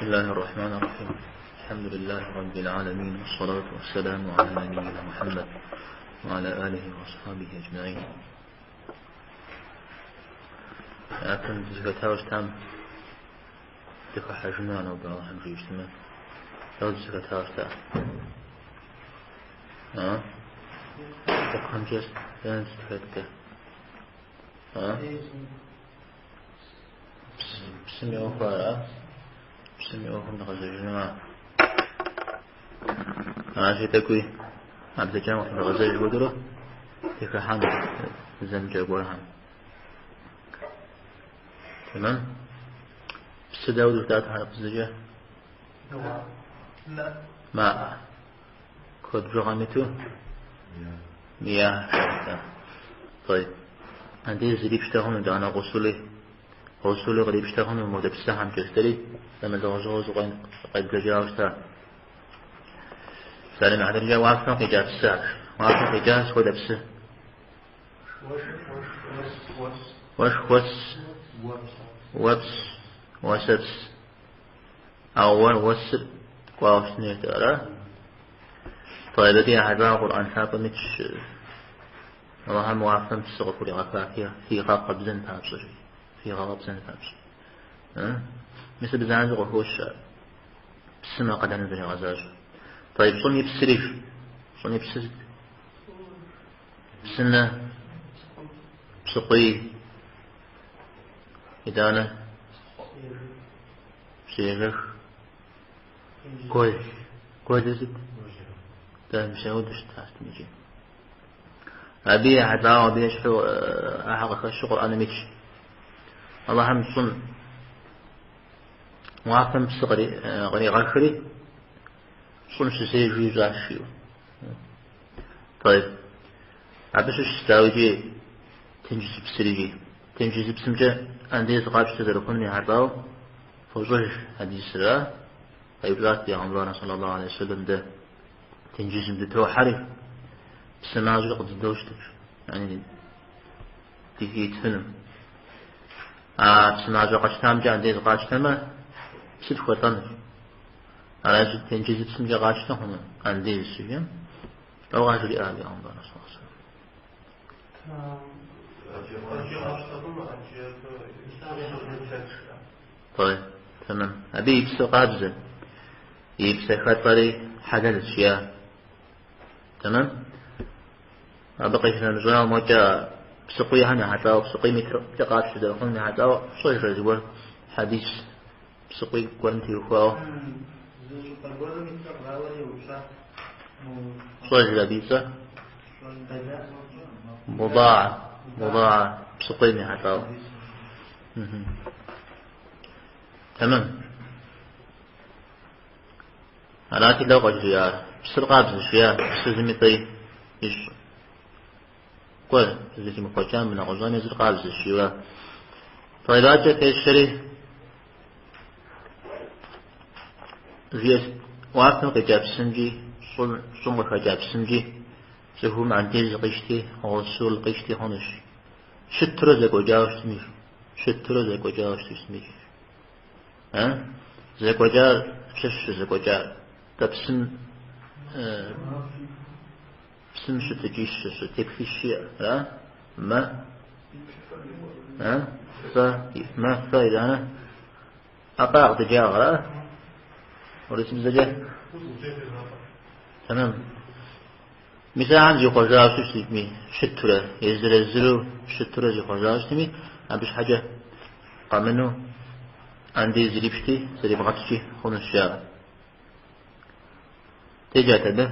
بسم الله الرحمن الرحيم. الحمد لله رب العالمين، والصلاة والسلام على نبينا محمد وعلى آله وأصحابه أجمعين. Япэм дызыхэтауэ щытам дыхыхьэжыну нобэ Алыхьым жиӏэу щытмэ. Дауэ дызыхэтауэ щыта? А? Фикъхьымкӏэ дэнэ дызыхэттэ? А? Псым и ӏуэху ара? Псым и ӏуэхум дгъэзэжыну ара? Аращи, тӏэкӏуи а блэкӏам къыдгъэзэж хуэдэурэ дыхыхьэн зэмкӏэ гуэрхэм. Тэмэм? Псы дауэ жытӏат хьэрыпыбзэкӏэ? ماء. Куэд бжыгъэм иту? مياه. طيب. Андез зрипщтэ хъуну, итӏанэ гъусули. Гъусули кърипщтэ хъуну, модэ псыхэмкӏэ жытӏэри, зэмылӏэужьыгъуэу зыкъедблэкӏауэ щыта. Псалъэм и хьэтыркӏэ уафэм къикӏа псыхэр. Уафэм къикӏа сыт хуэдэ псы? Уэшх, уэс, уэпс, уэсэпс. Ауэ уэсыр ткӏуауэ щытын хуейт, ара? طيب, абы ехьэлӏауэ Къурӏэн лъапӏэм итщ Алыхьым уафэм псы къыхуригъэха фигъэкъэбзэн папщӏэ, фигъэкъэбзэн папщӏэ. Мис абы занщӏэу къыхощ ар. Псым а къалэныр зэригъэзащӏэр. طيب, щӏым и псыри, щӏым и псы сыт? Псынэ, псыкъуий, итӏанэ псыежэх, гуэл. Гуэлыр сыт? Дэ мис ауэдэу щытащ икӏи. Абы ехьэлӏауэ, абы ещхьу ахэр къыхэщу Къурӏэным итщ. Алыхьым щӏым уафэм псы къригъэхри, щӏым щызежэу ищӏащ жиӏэу. طيب. Абы щыщ дауикӏи тенджызыпсырикӏи. Тенджызыпсымкӏэ андез къапщтэ зэрыхъунум ехьэлӏауэ фощӏэж хьэдисыр, а? Къеупщӏат Пейгъэмбарым صلى الله عليه وسلم дэ тенджызым дытохьэри, псы мащӏэр къыддощтэ, يعني дихитфыну. А псы мащӏэ къэтщтамкӏэ андез къатщтэмэ, псы тхуэлӏэнущ. Аращи, тенджызыпсымкӏэ къатщтэ хъуну андез щыжиӏэм, дауэ къажриӏа Пейгъэмбарым صلى الله عليه وسلم? طيب, تمام. Абы и псы къабзэ, и псыхэлӏэри хьэлэлщ, я. Тэмэм? Абы къищынэмыщӏауэ, мокӏэ псыкъуийхэм ехьэлӏауэ, псыкъуийм итыр къапщтэ зэрыхъунум ехьэлӏауэ, пщӏэжрэ зыгуэр хьэдис псыкъуий гуэрым теухуауэ? Зы щӏыпӏэ гуэрым и цӏэ кърауэри еупщӏат. Пщӏэжрэ абы и цӏэ? Будаа, Будаа псыкъуийм ехьэлӏауэ. Тэмэм. Арати, лэу къажриӏар. Псыр къабзэщ, жиӏа, псы зыми фӏей ищӏ. Кӏуэ, зыхимыхъуэкӏам, нэгъуэщӏам езыр къабзэщ, жиӏэурэ. طيب, адэкӏэ пещэри, жиӏэс, уафэм къикӏа псымкӏи, щӏым къыхэкӏа псымкӏи, цӏыхум андез къищти, гъусул къищти хъунущ. Щытурэ зэкӏуэкӏауэ щытми, щытурэ зэкӏуэкӏауэ щытми. А? Зэкӏуэкӏар щыщ зэкӏуэкӏар. Тӏэ псым псым щытыкӏищ, теплъищ иӏэ, ара? Мэ, а? Фэ, мэ, фэ, итӏанэ ӏэфӏагъ, дыджагъ, ара? Урысыбзэкӏэ? Тэмэм. Мис ахэм зихъуэжауэ щытми, щытурэ, езыр-езыру щытурэ зихъуэжауэ щытми, абы щхьэкӏэ къэмынэу андез зрипщти, зрибгъэпскӏи хъунущ жаӏэ. Деджат абы.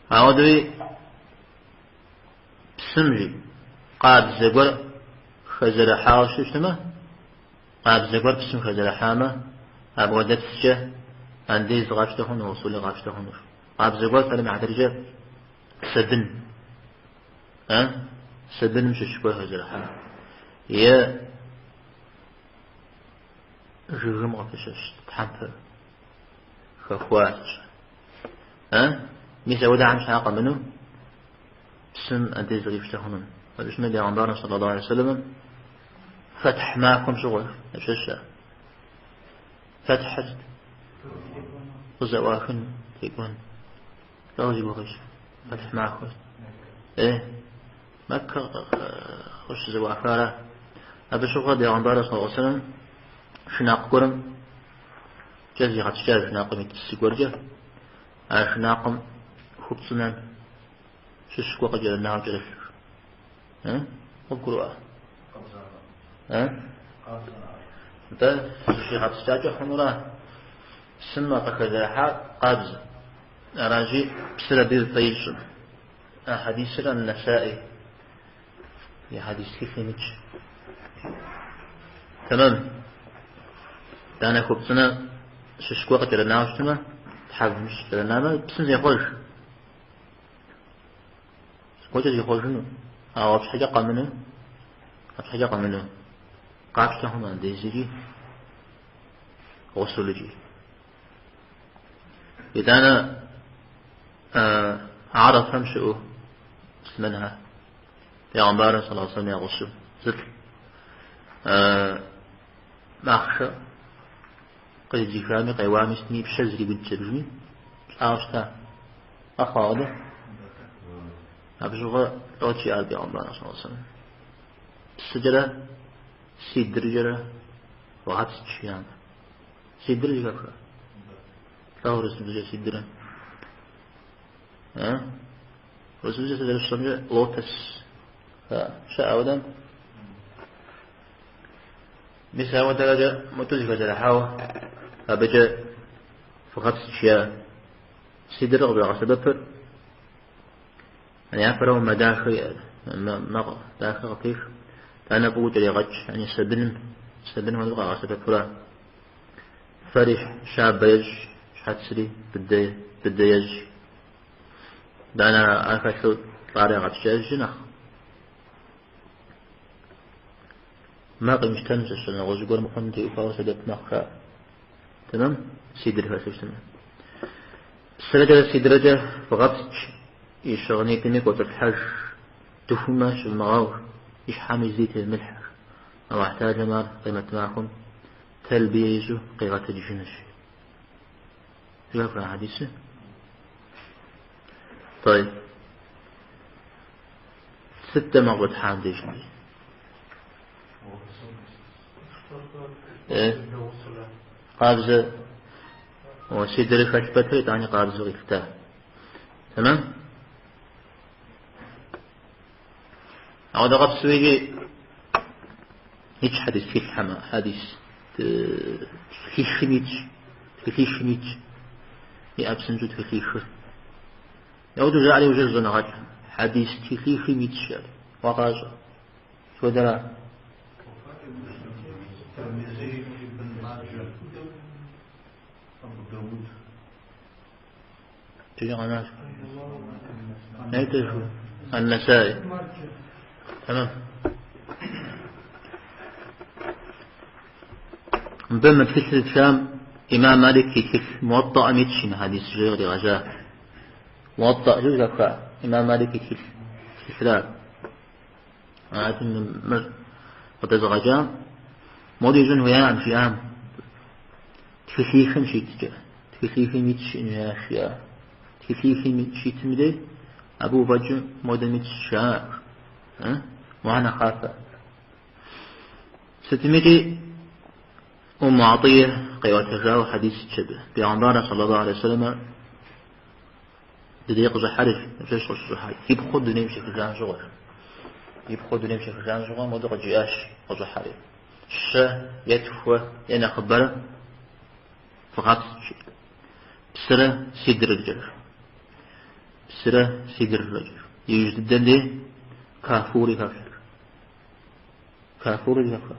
Ауэдэуи псым жи къабзэ гуэр хэзэрыхьауэ щытмэ, къабзэ гуэр псым хэзэрыхьамэ, апхуэдэпскӏэ андез къапщтэ хъуну, гъусули къапщтэ хъунущ. Къабзэ гуэр псалъэм и хьэтыркӏэ сабын. А? Сабыным щыщ гуэр хэзэрыхьа. Е жыгым къыпыщэщ тхьэмпэ хэхуащ. А? Мис ауэдэхэм щхьа къэмынэу псым андез кърипщтэ хъуну. Абы Пейгъэмбарым صلى الله عليه وسلم фэтхь махуэм щыгъуэ ящыщ ар. Фэтхьыр къызэӏуахын, текӏуэн. Лӏо зи гугъу ищӏ? Фэтхь махуэр. Э, Мэккэ къыщызэӏуахара. Абы щыгъуэ бегъымбарыр саллаллаху алейхи вассалам шынакъ гуэрым кӏэ зигъэпскӏа шынакъым ит псы гуэркӏэ, а шынакъым хупцӏынэм щыщ гуэр къыкӏэрынауэ кӏэрылъ. Э? Къыбгурыӏуа? Э? Нтӏэ, зыщигъэпскӏакӏэ хъунура? Псым къыхэзэрыхьар къабзэ. Аращи, псыр абы фӏей ищӏым. А хьэдисыр Ан-Нэсаи и хьэдис тхылъым итщ. Тэмэм. Итӏанэ хупцӏынэ щыщ гуэр къыкӏэрынауэ щытмэ, тхьэвым щыщ кӏэрынамэ, псым зехъуэж. Зыгуэркӏэ зихъуэжыну, ауэ абы щхьэкӏэ къэмыну, абы щхьэкӏэ къэмыну. Къапщтэ хъуну андезикӏи, гъусулыкӏи. Итӏанэ Арэфэм щыӏэу муслъымэнхэр Пейгъэмбарыр саллаллаху алейхи вассалам я гъусэу зылӏ махъшэ къредзыхами, къеуами, сытми и пщэр зриудщ абыжми, лӏауэ щыта. Къэхъуа ауэдэ? Абы щыгъуэ лӏот жиӏар Пейгъэмбарым саллаллаху алейхи вассалам. Псыкӏэрэ сидркӏэрэ вгъэпскӏ жиӏам. Сидр зэхэпха? Лӏо урысыбзэкӏэ сидрэ? А? Урысыбзэкӏэ сэ зэрысщӏэмкӏэ лотос. Щыӏэ ауэдэм? Мис ауэдэрэкӏэ моту зэхэзэрыхьауэ абыкӏэ вгъэпскӏ жиӏа. Сидрыр къыщӏагъэсэбэпыр япэрауэ мэ дахэ иӏэ, мэ дахэ къыпех. Итӏанэ фӏыуэ кӏэрегъэкӏ, яни сабыным, сабын хуэдэу къагъэсэбэпура. Фэри щабэ ещӏ, щхьэцри быдэ, быдэ ещӏ. Итӏанэ ар хэлъу лӏар ягъэпскӏэжи нэхъ. Мэ къимыщтэн щыщ нэгъуэщӏ гуэр мыхъун теухуауэ сэбэп мэхъу жаӏэ. Тэмэм? Сидр хэлъу щытмэ. Псырэкӏэ сидрэкӏэ вгъэпскӏ, и щыгъынитӏми кӏуэцӏыфлъхьэж, дыхумэ щывмыгъэу, и щхьэми зыри тевмылъхьэ. Аллахь Тэхьэлам ар къемэт махуэм тэлбие ищӏу къигъэтэджыжынущ. Зэхэфха хьэдисыр? Тӏэйб. Сыт дэ мы къыщӏэтхьам деж? Э? Къабзэ сидр хэлъ пэтрэ итӏани къабзэу къилъыта. Тэмэм? Ауэдэ къабзэу икӏи итщ хьэдис тхылъхэм, хьэдис тхылъихым итщ, тхылъихым итщ. Иӏэ псынщӏэу тхылъихыр. Ауэдэу жаӏэри иужьыр щӏэныгъэлӏхэм. Хьэдис тхылъихым итщ ар. Уэ къащӏэ. Схуэдэра? Тыри къэнащ. Ан-Нэсаи. Тэмэм. Мыбы мы тхылъыр зытхам Имам Малик и тхылъ Муаттаӏым итщ мы хьэдис жери къригъэжьа. Муаттаӏ жи зэхэфха Имам Малик и тхылъ тхылъра. Арати мыр къыдэзыгъэкӏам моди ищӏын хуеям, жиӏам. Тхылъихым щиткӏэ, тхылъихым итщ жиӏэн хуеящ, жиӏа. Тхылъихым щитым дей, абы уфӏэкӏым модэм итщ, жаӏэ. Мухьэ нэхъапэ. Сытмикӏи Умму Атӏие къиӏуэтэжауэ хьэдис итщ абы. Пейгъэмбарыр саллаллаху алейхи вассалам ди дей къыщӏыхьэри, дапщэщ къыщыщӏыхьар? И пхъур дунейм щехыжам щыгъуэ. И пхъур дунейм щехыжам щыгъуэ модэ къыджиӏащ къыщӏыхьэри. Щэ е тхуэ е нэхъыбэрэ вгъэпскӏ. Псырэ сидркӏэ. Псырэ сидркӏэ. Иужь дыдэм дей кафури хэфлъхьэ. Кафурыр зэхэфха?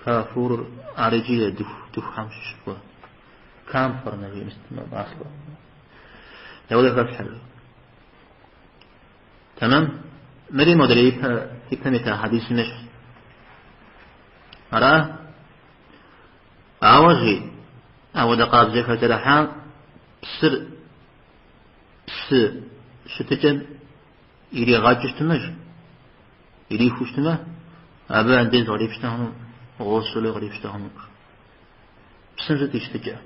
Кафур ар иджы дыху, дыхухэм щыщ гуэр. Камфор нэжи масло. Дауэ хэфлъхьэр? Тэмэм? Мыри модрей ипэ, ипэм ита хьэдисым ещхь. Ара? Ауэ жи, ауэдэ къабзэ хэзэрыхьам псыр псы щытыкӏэм иригъэкӏыу щытмэ, ирихуу щытмэ, абы андез зыкърипщтэ хъуну. Гъусулу кърипщтэ хъуну. Псым сыт и щытыкӏэ?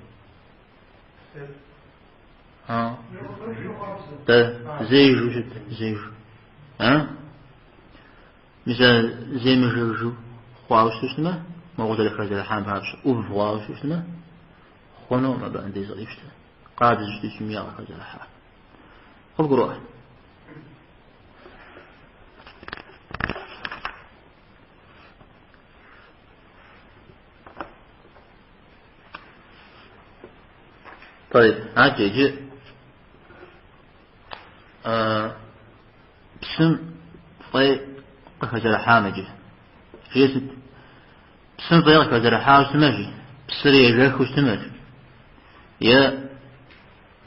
Дэ зежу щыт, зежу. А? Мис а земыжэжу хъуауэ щытмэ, мо къызэрыхэзэрыхьам папщӏэ, ӏув хъуауэ щытмэ, хъунукъым абы андез кърипщтэ. Къабзэу щытыкӏми къыхэзэрыхьа. Къывгурыӏуа? طيب адэкӏэ иджы псым фӏей къыхэзэрыхьам иджы. Жи сыт? Псым фӏей къыхэзэрыхьауэ щытмэ, жи, псыр ежэхыу щытмэ, жи. Е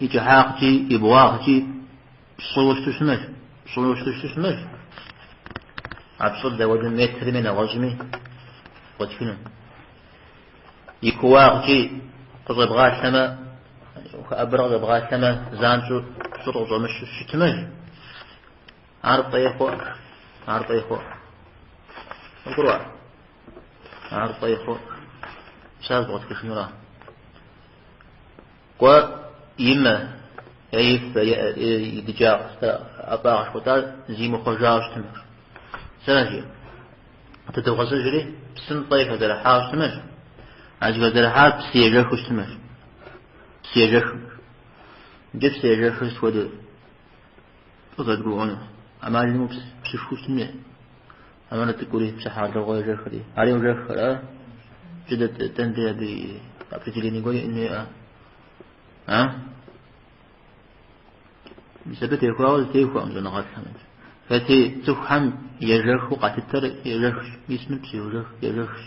и кӏыхьагъкӏи, и бгъуагъкӏи пщӏыуэ щыту щытмэ, жи, пщӏыуэ щыту щытмэ, жи. А пщӏыр дауэду метрми нэгъуэщӏми къытхыну. И кууагъкӏи къыщӏэбгъалъэмэ, ухэӏэбэрэ къыщӏэбгъалъэмэ, занщӏэу пщӏыр къыщӏэмыщу щытмэ, жи. Ар фӏей хъу, ар фӏей хъу. Къывгурыӏуа? Ар фӏей хъу. Псар зыгъуэтхыжынура? Кӏуэ и мэ, е и фэ, е и дыджагъ, ӏэфӏагъ жыхуэтӏар зимыхъуэжауэ щытмэ. Сэра жи. Къытыдогъэзэжри, псым фӏей хэзэрыхьауэ щытмэ. А зыхэзэрыхьар псы ежэхыу щытмэ. Псы ежэхым. Иджы псы ежэхыр сыт хуэдэу къызэрыдгурыӏуэну? ӏэмал имыӏэу псышхуэу щытын хуей. Хьэмэрэ цӏыкӏури, псыхьэлыгъуэ ежэхри. Ар йожэхыр, а? Иджы дэнэ абы и определение гуэр иӏэн хуейӏэ? А? Мис абы техуауэ зэтехуэкъым щӏэныгъэлӏхэм. Хэти цӏыхухэм ежэхыу къалъытэр ежэхщ. Мис мыр псы ежэх, ежэхщ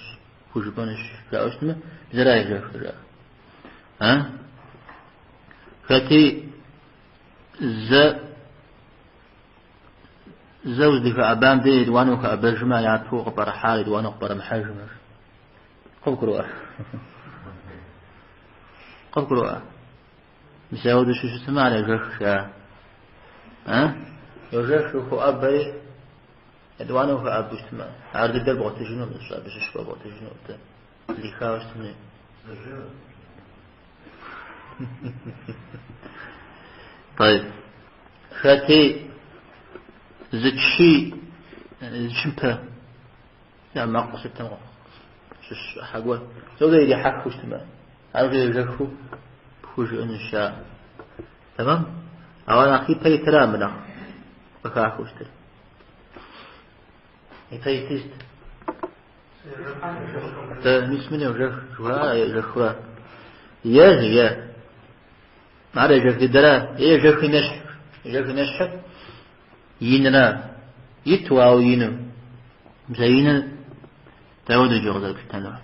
хужыпӏэнущ жаӏэу щытмэ, зэра ежэхыр жаӏэ. А? Хэти зэ зэ уздыхэӏэбам де етӏуанэу ухэӏэбэжмэ, япэу къыпӏэрыхьар етӏуанэу къыпӏэрымыхьэжмэ. Къывгурыӏуа? Къывгурыӏуа? Мис ауэдэу щыщытмэ, ар ежэх жаӏэ. А? Ежэх ухоӏэбэри, етӏуанэу ухэӏэбэу щытмэ, ар дыдэр бгъуэтыжыну, абы щыщ бгъуэтыжыну, зрихауэ щытми. طيب. Хэти зы чы, зы чымпэ, я мэкъу сытым щыщ ӏыхьэ гуэр, зэуэ ирихьэхыу щытмэ, ар ежэхыу пхужыӏэнущ ар. Тэмэм? Ауэ нэхъ ипэ итыра мы нэхъ къыхахыу щытыр? Ипэ итыр сыт? Дэ мис мыр ежэх, жыхуаӏэр ежэхыура? Е, е. Ар ежэх дыдэра? Е ежэхым ещхь. Ежэхым ещхьыр инра. Иту, ауэ ину. Мис а иныр дауэду иджы къызэрыплъытэнур?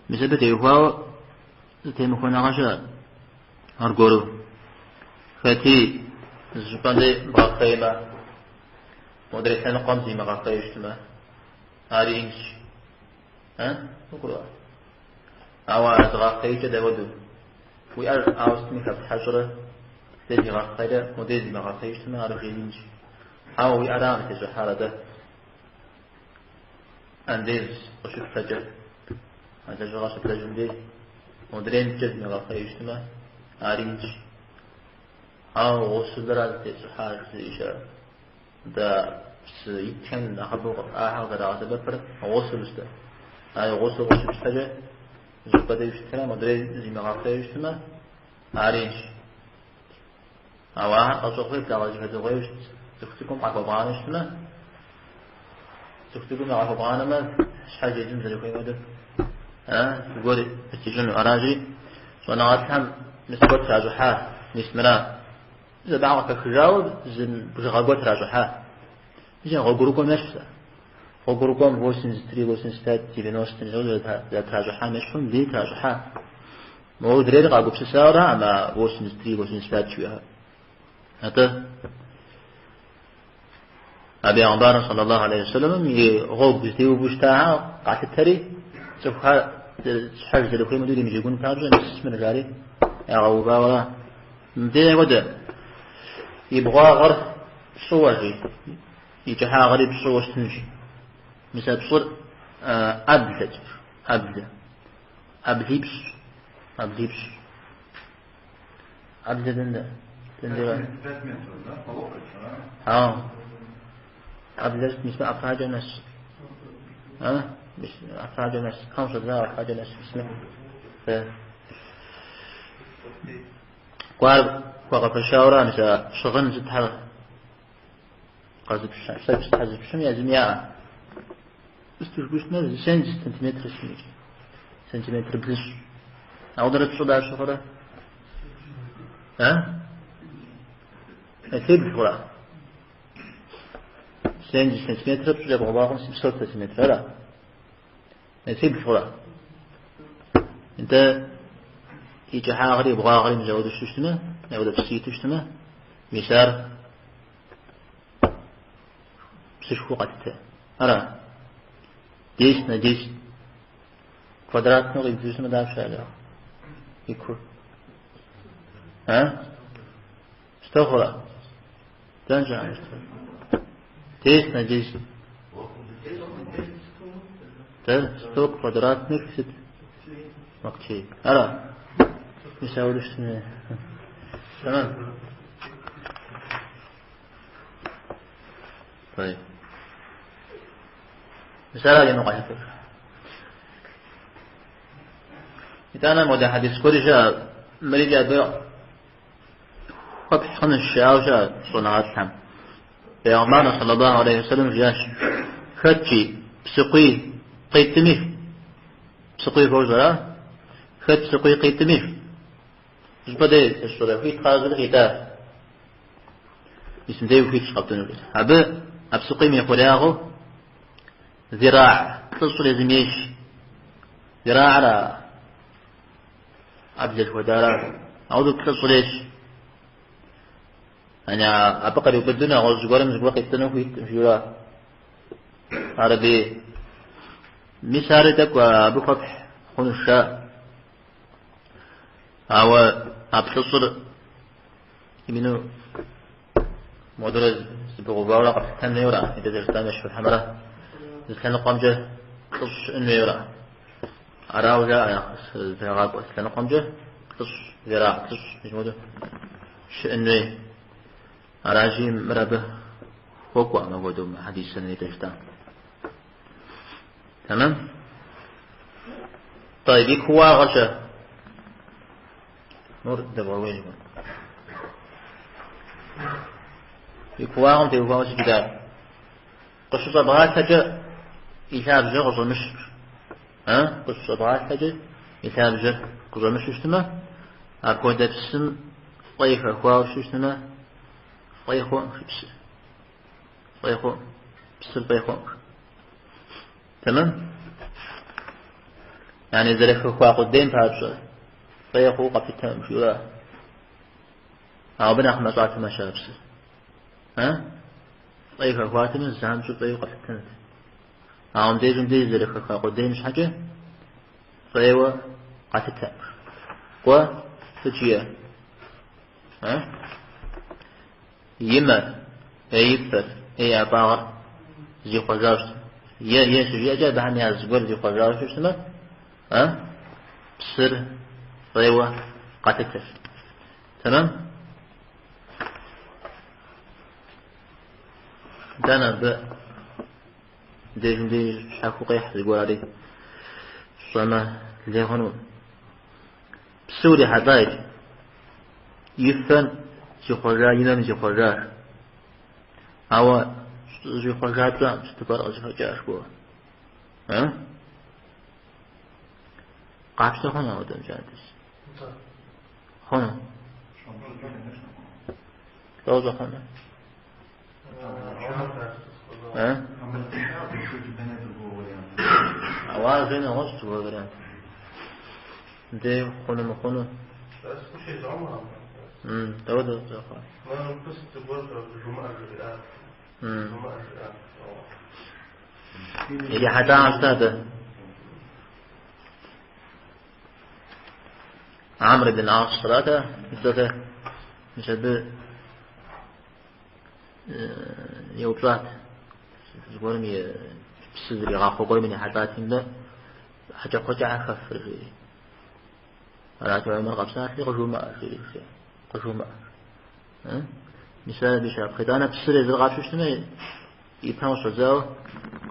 Мис абы теухуауэ зэтемыхуэныгъэ щыӏэ. Аргуэру. Хэти зы щӏыпӏэм дей бгъэхъеймэ, модрей лъэныкъуэм зимыгъэхъейуэ щытмэ, ари инщ. А? Къывгурыӏуа? Ауэ а зыгъэхъейкӏэ дауэду? Уи ӏэр ауэ сытми хэптхьэщӏрэ, зэ зигъэхъейрэ, модрей зимыгъэхъейуэ щытмэ, ар уже инщ. Ауэ уи ӏэракъым зытещӏыхьар атӏэ. Андез къыщыпщтэкӏэ, а лэжьыгъэ щыплэжьым дей, модреймкӏэ зимыгъэхъейуэ щытмэ, ар инщ. Ауэ гъусылра зытещӏыхьар жызыӏи щыӏэ. Дэ псы итхэм нэхъыбэу ахэр къызэрагъэсэбэпыр гъусылщ дэ. Ар гъусыл къыщыпщтэкӏэ, зыщӏыпӏэ деж щытрэ, модрей зимыгъэхъейуэ щытмэ, ар инщ. Ауэ ахэр къэщӏыгъуей, благъэ зэхэдзыгъуейуэ щыт цӏыху цӏыкӏум къахуэбгъанэу щытмэ, цӏыху цӏыкӏум къахуэбгъанэмэ, щхьэж езым зэрыхуейм хуэдэу, зыгуэр ищӏыну. Аращи, щӏэныгъэлӏхэм мис гуэр тращӏыхьа, мис мыра. Зэбагъэ къыхэхыжауэ зы бжыгъэ гуэр тращӏыхьа. Мис гъуэгурыкӏуэм ещхьщ ар. Гъуэгурыкӏуэм 83, 85, 90 мис ауэдэу зэрытращӏыхьам ещхьу мыбдеи тращӏыхьа. Модрейр къагупсысауэраӏым а 83, 85 жиӏэхэр. Атӏэ, а бегъымбарым саллаллаху алейхи вассаламым и гъуэгу зытеувэу щытахэр къалъытэри, цӏыхухэр щхьэж зэрыхуейм хуэдэу иримыджэгун папщӏэ, мис мыр жари ягъэувауэра. Мыбдеж апхуэдэ и бгъуагъыр пщӏыуэ жи, и кӏыхьагъри пщӏыуэ щытынщ. Мис а пщӏыр ӏэблэкӏэ, ӏэблэ. ӏэблипщӏ, ӏэблипщӏ. ӏэблэ дэнэ? Дэнэ? 5 метров, да? По локоть, да? Ау. ӏэблэр мис мы ӏэфракӏэм нэс. А? Мис ӏэфракӏэм нэс. ӏэм щӏэдзауэ ӏэфракӏэм нэс. Мис мы. Кӏуар хуэгъэфэщауэра, мис а щыгъын сытхэр къэзыпщ, лъэкӏ сытхэр зыпщым езым яӏэ. Сыту жыпӏэу щытмэ, зы 70 сантиметр щымыкӏ. Сантиметр блыщӏ. Ауэдэрэ пщӏы дапщэ хъурэ? А? Метрибл хъурэ? 70 сантиметр пщӏыкӏэ бгъэбагъуэм 700 сантиметр, ара? Метрибл хъурэ? Нтӏэ, и кӏыхьагъри и бгъуагъри мис ауэдэу щытмэ, ауэдэ псы иту щытмэ, мис ар псышхуэу къэлъытэ. Ара? 10 на 10 квадратнэу къибдзу щытмэ, дапщэ ар и кур? А? Сто хъурэ? Дэн щыӏэ? 10 на 10. Да, 100 квадратных сыт? Локтей. Ара? Мис ауэдэу щытмэ. Тэмэм. طيب. Мис ара ину къалъытэр. Итӏанэ модэ хьэдис гуэри щыӏэ, мырикӏи абы хуэпхь хъунущ жаӏэу щыӏэ щӏэныгъэлӏхэм. Пейгъэмбар саллаллаху алейхи вассалам жиӏащ, хэтщи псыкъуий къитӏми, псыкъуий фощӏэра? Хэт псыкъуий къитӏми, щӏыпӏэ дей щӏырэ хуит къащӏри къитӏа. Мис мыбдеж хуитщ къэптӏыну. Абы а псыкъуийм и хъуреягъыу зирагь плӏыщӏыр езым ейщ. Зирагьыр а ӏэблэ жыхуэтӏара, ауэдэу плӏыщӏыр ейщ. Яни абы къриубыдэу нэгъуэщӏ зыгуэрым зыгуэр къитӏыну хуиткъым жиӏэурэ. Ар абы мис ари тӏэкӏу абы хуэпхь хъунущ жаӏэ. Ауэ а плӏыщӏыр именно модэрэ зэпыгъэувауэрэ къэплъытэн хуейуэра, итӏэ зэрыжытӏам ещхьу хьэмэрэ зы лъэныкъуэмкӏэ плӏыщӏ щыӏэн хуейуэра. Арауэ жаӏэ нэхъ зытрагъакӏуэ зы лъэныкъуэмкӏэ плӏыщӏ, зирагь плӏыщӏ, мис модэу щыӏэн хуей. Аращи, мыр абы хуэкӏуэкъым апхуэдэу мы хьэдисыр нетӏэ жытӏам. Тэмэм? طيب, и кууагъэр-щэ? Нур дэбгъэуей жыпӏэ. И кууагъым теухуауэ сыт жытӏар? Къыщыщӏэбгъалъэкӏэ и лъабжьэр къыщӏэмыщ. А? Къыщыщӏэбгъалъэкӏэ и лъабжьэр къыщӏэмыщу щытмэ, апхуэдэ псым фӏей хэхуауэ щытмэ, фӏей хъуӏым псы. Фӏей хъуӏым. Псыр фӏей хъуӏым. Тэмэм? Яни зэрыхэхуа къудейм папщӏэ фӏей хъуу къэплъытэкъым жиӏэура. Ауэ абы нэхъ мэщӏатэмэ-щэ а псыр. А? Фӏей хэхуатэмэ, занщӏэу фӏейуэ къэплъытэнут. Ауэ мыбдежым деж зэрыхэхуа къудейм щхьэкӏэ фӏейуэ къалъытэкъым. Кӏуэ, сыт жиӏэ? А? И мэр, е и фэр, е и ӏэфӏагъыр зихъуэжауэ щытмэ. Е, е щыжиӏэкӏэ абыхэм я зыгуэр зихъуэжауэ щытмэ, а? Псыр фӏейуэ къалъытэр. Тэмэм? Итӏанэ абы дежым деж щхьэхуэу къехь зыгуэр ари пщӏэмэ лей хъуну. Псы урихьэлӏа иджы. И фэм зихъуэжа, и мэм зихъуэжащ. Ауэ щӏихъуэжар пщӏэкъым, сыту пӏэрэ къызыхэкӏар жыпӏэу. А? Къапщтэ хъуну ауэдэм жадэс? Хъуну? Лӏо щӏэхъуну? А? Ауэ ар жей нэгъуэщӏ другой вариант. Дей хъуну мыхъуну? Дауэдэу зэрыхъуар? Ирихьэлӏауэ щыта абы. Амр ибн Ас арата, ицӏэхэр мис абы еупщӏат зыгуэрым и Псы зригъахъуэ гуэрым ирихьэлӏати, мыдэ хьэкӏэкхъуэкӏэхэр хэфыр, жери. Арати, Умар къэпсалъэри къыжумыӏэ, жери, жиӏэ. Къыжумыӏэ. Мис ар абы и щапхъэ. Итӏанэ псыр езыр къапщтэу щытмэ, и пэм къыщӏэдзауэ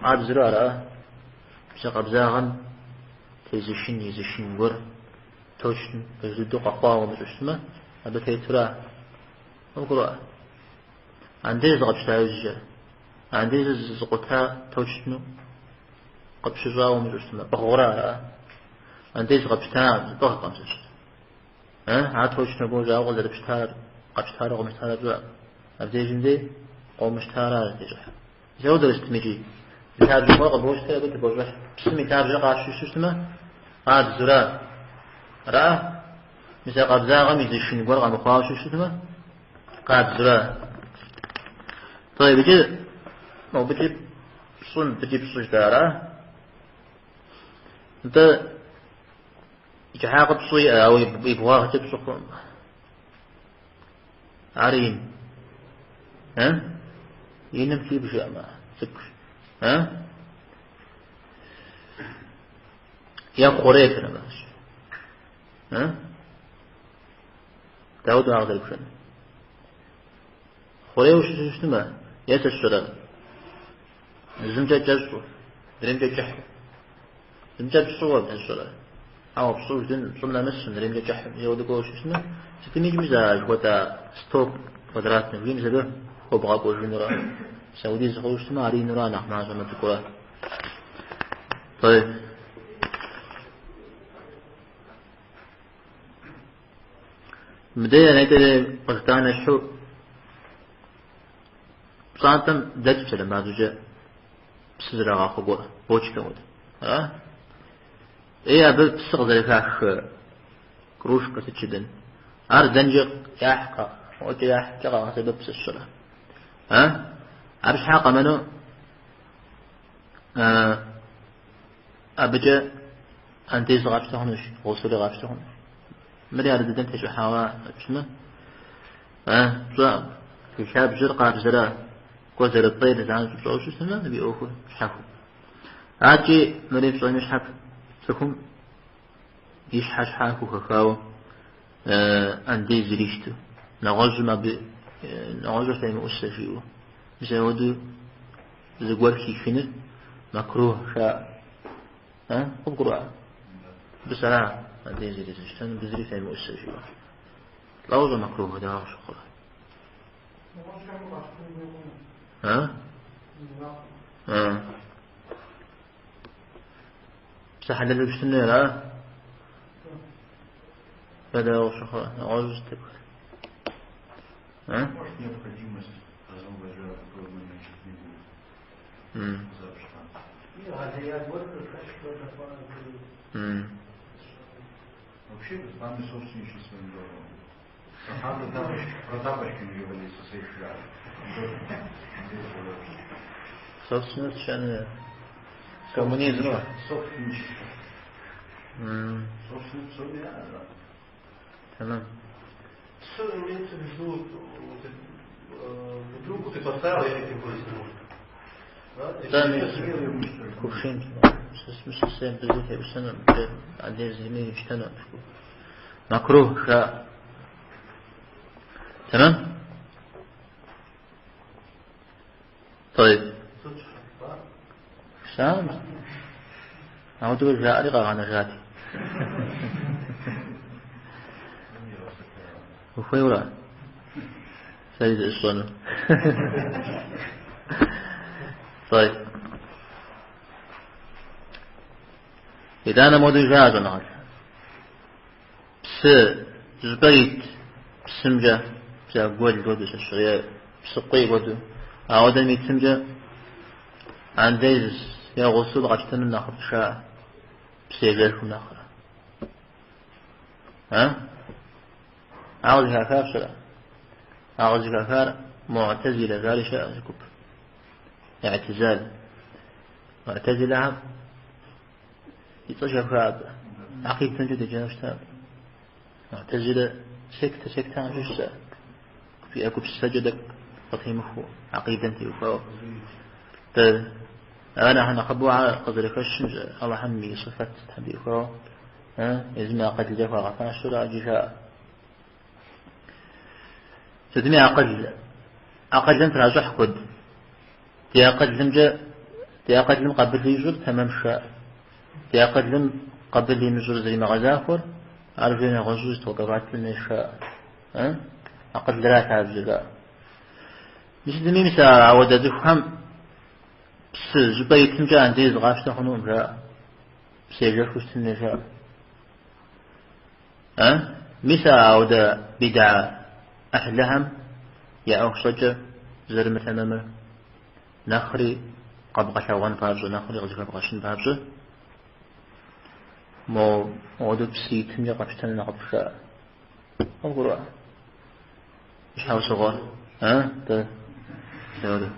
къабзэу ара? Псы къабзагъэм тезышын, изышын гуэр точно пэж дыдэу къэхъуауэ умыщӏэу щытмэ, абы тетура? Къыбгурыӏуа? Андез къэпщта иужькӏэ, андезыр зыкъута точно къыпщыщӏауэ умыщӏэу щытмэ, пӏыгъыура ара? Андез къэпщтакъым, зыпӏыгъкъым сыщ. Ар точно гуэр къызэрыпщтар, къэпщтарэ къомыщтарэ пщӏэкъым. Абдежым дей къомыщтара зытещӏыхьыр. Мис ауэдэу щытми икӏи, зы лъабжьэ гуэр къыбощтэр абы тыбощӏыхь. Псым и лъабжьэр къапщтэу щытмэ, къабзэура. Ара? Мис а къабзагъэм изышын гуэр къэмыхъуауэ щытмэ, къабзэура. Тӏэйб, иджы мобыкӏи пщӏы, мыбыкӏи пщӏы жытӏа, ара? Нтӏэ, и кӏыхьагъыр пщӏы иӏэ, ауэ и бгъуагъкӏэ пщӏы хъукъым. Ар ин. Э? Иным хибжэкъым ар, цӏыкӏущ. Э? Е хъурей фынэмыщ. Э? Дауэду ар къызэрыпшэн? Хъурейуэ щыту щытмэ, е сэ сщӏэрэ? Зымкӏэ кӏэщӏу, адреймкӏэ кӏыхьу. Зымкӏэ пщӏыуэ сэ сщӏэрэ? Ауэ пщӏы жыдын, пщӏым нэмысу, адреймкӏэ кӏыхьу. Е ауэдэу кӏуэуэ щытмэ, сытми икӏи мис а жыхуэтӏа 100 квадратный жиӏэм мис абы хуэбгъэкӏуэжынура? Мис апхуэдиз хъууэ щытмэ, ар инура, нэхъ мащӏэмэ цӏыкӏура? Тӏэйб. Мыдей нетӏэрей къыжытӏам ещхьу пщӏантӏэм дэкӏ псалъэм папщӏэкӏэ псы зэрагъахъуэ гуэр, бочкэ хуэдэ. Ара? Е абы псы къызэрыхах кружкэ сыт жыдэн. Ар дэнкӏэ яхькъэ, ӏуэкӏэ яхькӏэ къагъэсэбэп сэ сщӏэрэ. А? Абы щхьа къэмынэу абыкӏэ андез къапщтэ хъунущ, гъусури къапщтэ хъунущ. Мыри ар дыдэм тещӏыхьауэ щытмэ, пщӏэкъым. И лъабжьэр къабзэра, кӏуэ зэрыфӏейр занщӏэу пщӏэуэ щытмэ, абы и ӏуэхур щхьэхуэу. Аркӏи мыри пщӏэми щхьэп цӏыхум и щхьэ щхьа хухэхауэ андез ирищту. Нэгъуэщӏым абы нэгъуэщӏыр фемыӏусэ жиӏэу. Мис апхуэдэу зыгуэр хихыныр макрух жаӏэ. Къыбгурыӏуа? Мыбы сэра андез иризыщтэн, мыбы зыри фемыӏусэ жиӏэу. Лӏэуэ щӏэмакрух дауэ щыхъурэ? А? А. Псы хьэлэлу щытыну ара? Фэ дауэ щыхъурэ? Нэгъуэщӏ щытыпхэр. А? Может, необходимость разговаривать в такой момент не будет. Вообще, сами собственничали своим домом. Сахабы про тапочки говорили со своих шляп. Собственность совершенно коммунизм. Собственничество. Собственность да. Tamam. Что имеется в виду, бутылку ты поставил, я этим пользуюсь. Да, кувшин. Макрух жаӏэ. Тэмэм? طيب. Сам. Ауэдэу жаӏэри къагъэнэжати. Ухуейуэра? Сэри зыӏысщӏэну. طيب. Итӏанэ модэу жаӏэ щӏэныгъэлӏ. Псы щӏыпӏэ ит псымкӏэ, псы гуэл хуэдэу сэ сщӏэрэ е псыкъуий хуэдэу, ауэдэм итымкӏэ андез е гъусул къэпщтэну нэхъыфӏ жаӏэ, псы ежэхым нэхърэ. А? Ар къызыхахар пщӏэрэ? Ар къызыхахар муӏтэзилэ жари щыӏэ зы гуп. Иӏтизал. Муӏтэзилэхэм и цӏэ зэхэпха абы. Акъидэмкӏэ деджэну щыта. Муӏтэзилэ сектэ, сектэхэм щыщ сэ. Фиӏэ гупсысэкӏэ тӏэкӏу къытемыхуэу, акъидэм теухуауэ. Дэ Ар нэхъ нэхъыбэу ар къызэрыхэщым Алыхьым и сыфэт Тхьэм теухуауэ, езым акъылкӏэ хуагъэфащэурэ ӏэджи жаӏэ. Сытми акъыл, акъылым тращӏыхь куэд. Ди акъылымкӏэ, ди акъылым къабыл ищӏыр тэмэм жаӏэ. Ди акъылым къабыл имыщӏыр зэримыгъэзахуэр, ар жей нэгъуэщӏу истолковать жаӏэ. Акъылра лъабжьэр жаӏэ. Мис сытми мис ауэдэ цӏыхухэм псы щӏыпӏэ итымкӏэ андез къапщтэ хъунукъым жаӏэ. Псы ежэхыу щытын хуей жаӏэ. Мис ауэдэ бидгьэ ӏыхьлыхэм я ӏуэху щӏэкӏэр зэрымытэмэмыр нэхъри къэбгъэлъэгъуэн папщӏэ, нэхъри къызыхэбгъэщын папщӏэ, мо ауэдэу псы итымкӏэ къэпщтэн нэхъыфӏ жаӏэ. Къывгурыӏуа? Щхьэусыгъуэр? Тӏэ, дауэрэ?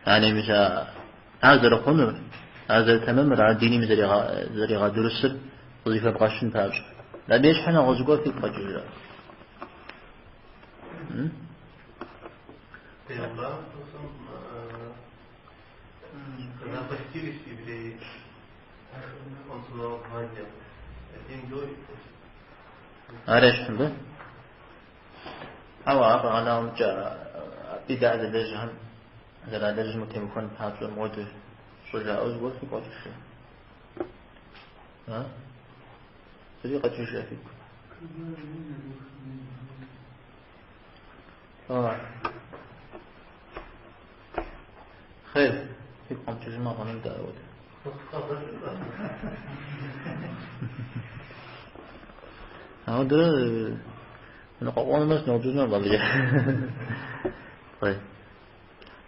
Яни мис ар зэрыхъунур, ар зэрытэмэмыр, ар диным зэригъэдурысыр къызыхэбгъэщын папщӏэ. Абы ещхьу нэгъуэщӏ гуэр фигу къэкӏыжрэ? Когда постились евреи, он сказал два дня. Один до и после. Ар ещхьым, да? Ауэ ар къэгъэнауэмкӏэ бидгьэ зылэжьхэм зэралэжьым утемыхуэн папщӏэ мыуэду щӏыжаӏэу зыгуэр фигу къэкӏыжрэ? А? Зыри къэкӏыжрэ фигу? Хъер, фигу къэмыкӏыжмэ гъэным дауэт? Ауэдэрэ ныкъуэкъуэнумэ сыноупщӏынукъым абыкӏэ.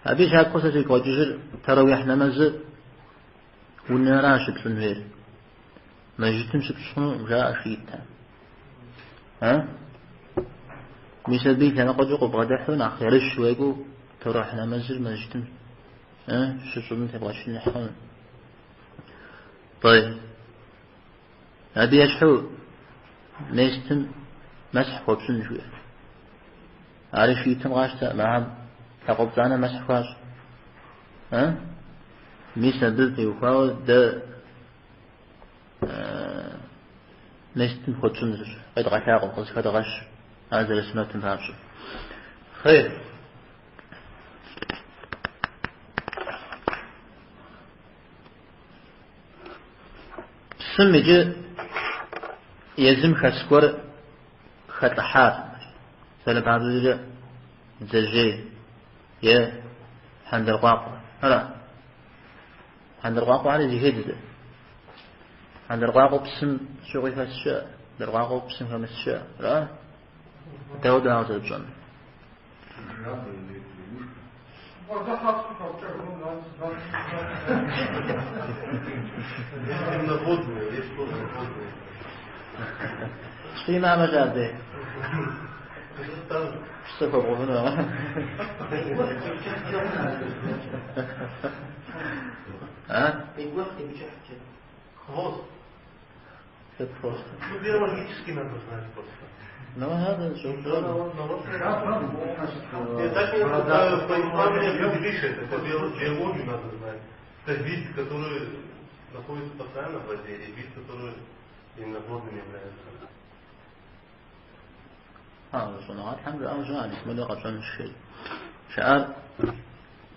Абы и щапхъэу сэ сигу къэкӏыжыр тэрауихь нэмэзыр унэра щыпщӏын хуейр. Мэжджытым щыпщӏ хъунукъым, жаӏэ шиитхэм. А? Мис абы и лъэныкъуэкӏэ къыбгъэдыхьу нэхъ ерыщ уекӏуу тэрауихь нэмэзыр мэжджытым щыпщӏыным тебгъэчыныхь хъуну. Тӏей. Абы ещхьу местым мэсхь хуэпщӏын жиӏэ. Ари шиитым къащтэ, махэм лъакъуэ пцӏанэ мэсхь хуащӏ. Мис абы теухуауэ дэ местым хуэтщӏынырщ, къедгъэлъагъуэ, къызыхэдгъэщ ар зэрысунэтым папщӏэ. Хъейр. Псым иджы езым хэс гуэр хэлӏыхьар, псалъэм папщӏэкӏэ бдзэжьей е хьэндыркъуакъуэ. Ара? Хьэндыркъуакъуэхэри зыхедзэ. Хьэндыркъуакъуэ псым щыгъуи хэс щыӏэ, хьэндыркъуакъуэ псым хэмыс щыӏэ. Ара? Дауэ дауэ зэрыпщӏэнур? Земноводные, есть тоже водные. Псы имыӏэмэ абы. Псы хуэбгъэувыну. А? Хвост. Сыт хвост? Ну, биологически надо знать просто. Ну, надо, что Я так не правильно определишь это, это биологию надо знать. Это вид, который находится постоянно в воде, и вид, который именно водным является. Щӏэныгъэлӏхэм жаӏэу щыӏэ, мис мыдэ къэпщӏэн щыӏэр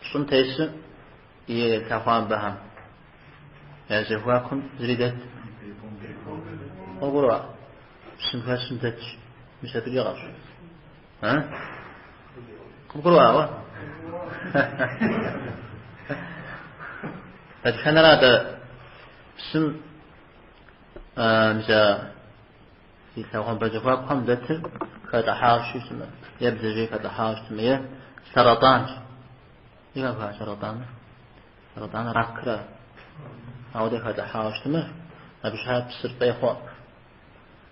щӏым тесу и лъэхъуамбэхэм я зэхуакум зыри дэт. Къыбгурыӏуа? Псым хэсым дэтщ. Мис абыкӏэ къэпщӏэн. А? Къыбгурыӏуа? Дэтхэнэра дэ псым мис а и лъэхъуамбэ зэхуакухэм дэтыр хэлӏыхьауэ щытмэ, е бдзэжьей хэлӏыхьауэ щытмэ, е сэратӏанщ. Зэхэфха сэратӏаныр? Сэратӏаныр ракра. Ауэдэ хэлӏыхьауэ щытмэ, абы щхьэ псыр фӏей хъуӏым.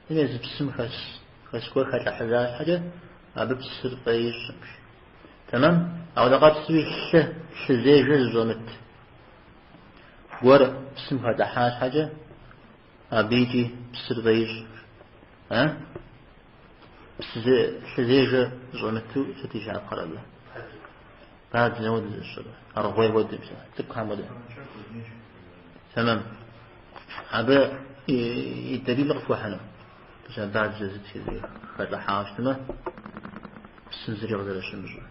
Езы псым хэс, хэс гуэр хэлӏыхьыжа щхьэкӏэ, абы псыр фӏей ищӏым. Тэмэм? Ауэдэ къабзэуи лъы, лъызежэ зыщӏэмыт гуэр псым хэлӏыхьа щхьэкӏэ, абы икӏи псыр фӏей ищӏ. А? Лъызежэ щӏэмыту сыт и щапхъэр абы? Бадзэ хуэдэ зыщӏыр, аргъуей хуэдэ, мис а цӏыкӏухэм хуэдэ. Тэмэм. Абы и дэлил къыпхуэхьыну. Мис а бадзэ сыт хэлӏыхьауэ щытмэ, псым зыри къызэрыщымыщӏыр.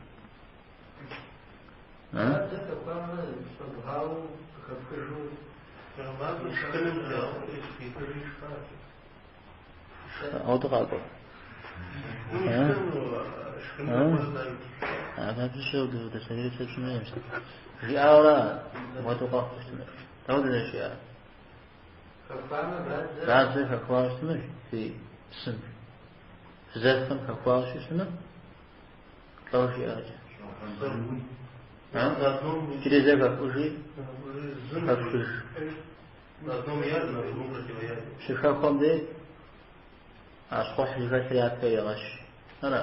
Бадзэ хэхуамэ, щӏэбгъауэу къыхэпхыжу. Шхыным Ауэдэ къакӏуэ. Жиӏауэрэ апхуэдэу къэхъуу щытмэ. Дауэ зэрыжиӏар? Хэхуамэ, бадзэ. Бадзэ хэхуауэ щытмэ, фи псым. Зэфэм хэхуауэ щытмэ, лӏо жиӏащ. Иджыри зэ хэпӏужи, хэпхыж. На одном яде, на другом противояде. Щыхэхуэм дей а щхъухь зыхэлъыр япэ ирегъэщ. Ара?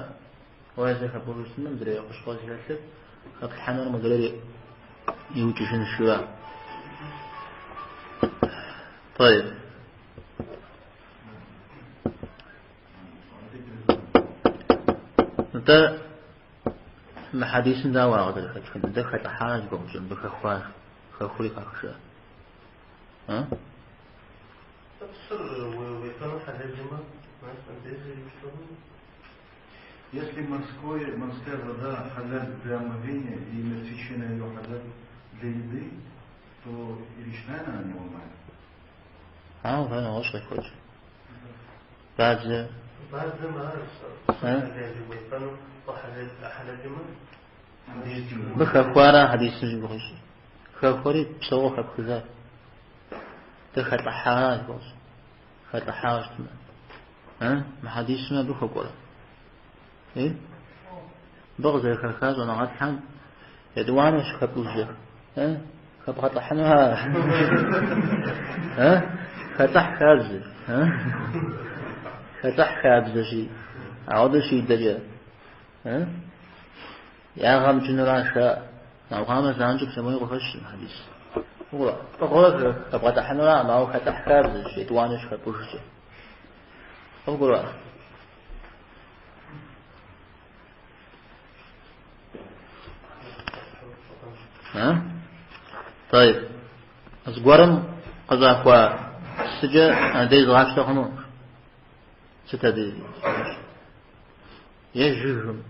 Уэ зэ хэпӏужу щытмэ, мыдрей хущхъуэ зыхэлъыр хэплъхьэнур мыдрейр иукӏыжынщ жиӏа. طيب. Нтӏэ, мы хьэдисым дауэ ар къызэрыхэтхын? Нтӏэ хэлӏыхьащ гугъу мыбы хэхуащ, хэхури къахыжа. А? Псыр уефэну хьэлэлымэ, значит, андез ирипщтэну. Если морская вода халяль для омовения и мертвечина ее халяль для еды, то и речная она не ломает. А, уже нэгъуэщӏ къехуэкӏ. Бадзэ. Бадзэм ар хьэлэл уефэну хьэлэлымэ. Мыбы хэхуара хьэдисым зи гугъу ищӏыр. Хэхуэри псэууэ хэпхыжа. Дэ хэлӏыхьара зи гугъу ищӏыр. Хэлӏыхьауэ щытмэ. Мы хьэдисым абы хуэкӏуэрэ? Е? Мыбы къызэрыхэха щӏэныгъэлӏхэм етӏуанэу щыхэпӏужьэ. Хэбгъэлӏыхьыну ар? Хэлӏыхь хабзэ. Хэлӏыхь хабзэщи, ауэдэу щидэкӏэ. Ягъэ мыкӏынура жаӏэ. Ауэ занщӏэу псэмуи къыхэщым хьэдис. Тӏыгъурэ хэбгъэлӏыхьынура, ауэ хэлӏыхь хабзэщ, етӏуанэу щыхэпӏужкӏэ. Къывгурыӏуа? طيب. Зыгуэрым къыщӏахуа псыкӏэ андез згъапщтэ хъуну? Сыт абы? Е жыгым,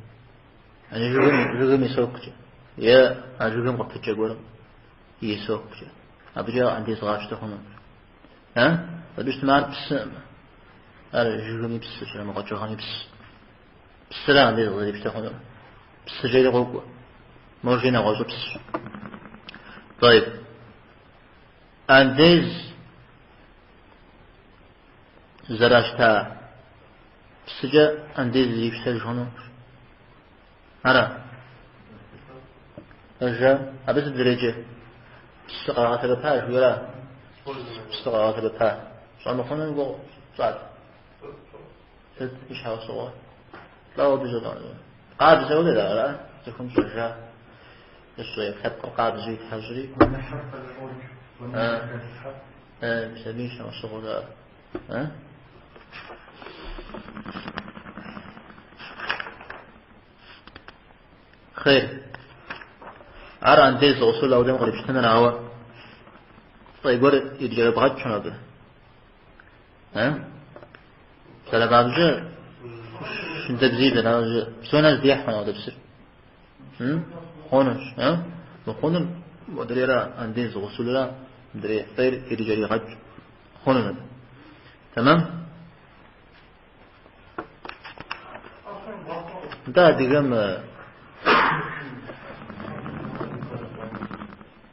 жыгым и соккӏэ, е а жыгым къыпыкӏэ гуэрым и соккӏэ. Абыкӏэ андез згъапщтэ хъуну? А? Абы щытмэ ар псыӏым. Ар жыгым и псыщ, е къэкӏыгъэм и пс. Псыра андез зэрипщтэ хъунур. Псы жери къокӏуэ. Мор жи нэгъуэщӏыпсщ. طيب. Андез зэращта псыкӏэ андез зрипщтэж хъуну? Ара? Пэжа? Абы сыт зэреджэ? Псы къагъэсэбэпа жиӏэра? Псы къагъэсэбэпа. Щӏэмыхъуным гугъу щӏат. Сыт и щхьэусыгъуэ? Лӏэуэ абы жыфӏэну. Къабзэ хуэдэт ара? Цӏыхум щӏэжа. Ищӏэ лъэпкъыр къабзэу итхьэщӏри. Мис абы и щхьэусыгъуэр ара? Хъер. Ар андез гъусул аудэм кърипщтыныр, ауэ фӏей гуэр ирикӏэрыбгъэкӏ абы. Зэрыбабжьэ шындэбзий зэражьэ псонэ здихь хъуну ауэдэ псыр. Хъунущ. Мыхъунур модрейра андез гъусулра мыдрей фӏейр ирикӏэригъэкӏ хъунущ абы. Тэмэм? Нтӏэ адыгэм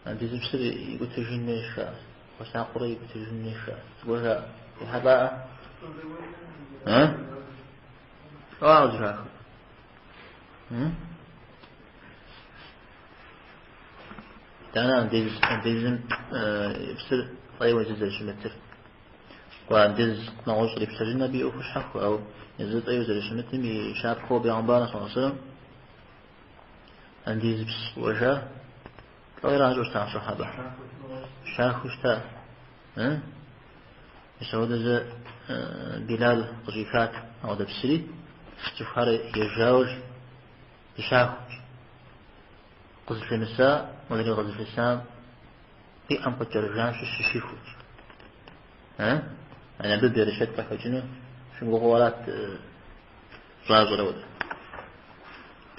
андезыпсыр икӏутыжын хуейщ жаӏэ. Хуэсакъыурэ икӏутыжын хуейщ жаӏэ. Зыгуэр жаӏэ. Ехьэлӏаӏэ? А? Лӏо къызыхахыр? Итӏанэ андезым псыр фӏейуэ езыр зэрыщымытыр. Кӏуэ андез нэгъуэщӏ кърипщтэжын абы и ӏуэхур щхьэхуэ, ауэ езыр фӏейуэ зэрыщымытым и щапхъэу бегъымбар саллаллаху алейхи вассалам андезыпс ӏуэжа лӏо иращӏэу щыта щэхьабэ. Щахуу щыта. Мис ауэдэ зэ Билал къыщӏихат ауэдэ псыри, цӏыхухэр ежауэ дыщахущ. къызылъымыса, модрей къызылъысам и ӏэм къыкӏэрыжам щыщ щихуэщ. يعني абы берычэт къыхэкӏыну щыгугъыу арат щӏащӏэр ауэдэ.